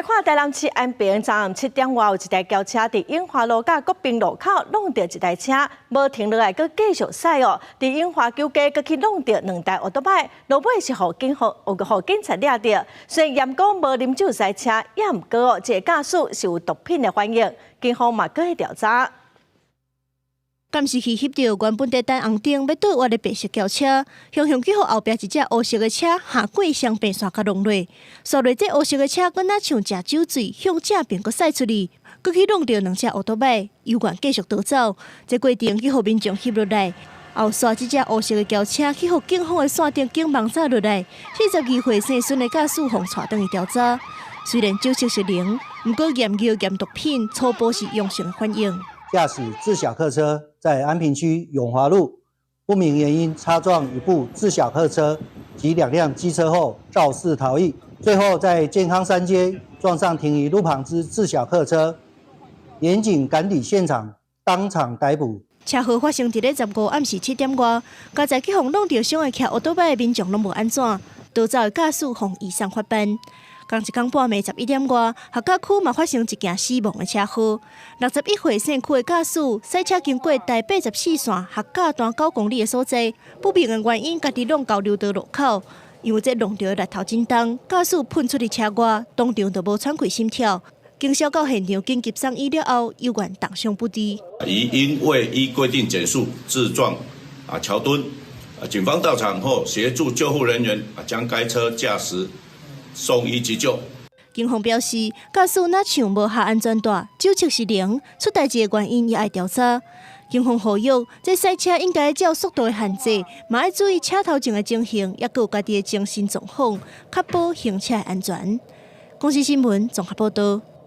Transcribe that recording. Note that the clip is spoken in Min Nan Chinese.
來看台南市安平，昨暗7點外有一台轎車佇永華路佮國賓路口挵著一台車，無停落來，閣繼續駛哦。佇永華九街閣去挵著兩台歐多擺，落尾是予警方、予警察掠著。雖然驗講無啉酒駛車，也毋過哦，這個駕駛是有毒品的反應，警方嘛閣咧調查。監視器翕著原本佇等紅燈欲倒彎的白色轎車，雄雄去予後壁一隻烏色的車橫過雙白線共挵落，紲落這烏色的車敢若像食酒醉，向正爿閣駛出去，閣去挵著兩隻歐多擺，猶原繼續逃走。這過程去予民眾翕落來，後紲這隻烏色的轎車去予警方的線頂警網紮落來，42歲姓孫的駕駛予帶轉去調查。雖然酒測是零，毋過驗尿驗毒品，初步是陽性反應。駕駛自小客車在安平區永華路不明原因擦撞一部自小客車及兩輛機車後肇事逃逸，最後在健康三街撞上停於路旁之自小客車，員警趕抵現場，當場逮捕。車禍發生佇咧15暗時7點外，佳哉去予挵著傷的騎歐多擺的民眾攏無按怎，逃走的駕駛予移送法辦。仝一工半暝11點外，學甲區嘛發生一件死亡的車禍。61歲姓區的駕駛駛車經過台84線學甲段9公里的所在，不明的原因，家己挵交流道路口，因為這挵著的力頭真重，駕駛噴出去車外，當場就無喘氣心跳。經送到現場緊急送醫了後，猶原重傷不治。疑因未依規定減速致撞橋墩，警方到場後協助救護人員將該車駕駛送醫急救。警方表示，駕駛若像無繫安全帶，酒測是零，出代誌的原因也愛調查。警方呼籲，這駛車應該照速度的限制，嘛愛注意車頭前的情形，抑閣有家己的精神狀況，確保行車安全。公視新聞綜合報導。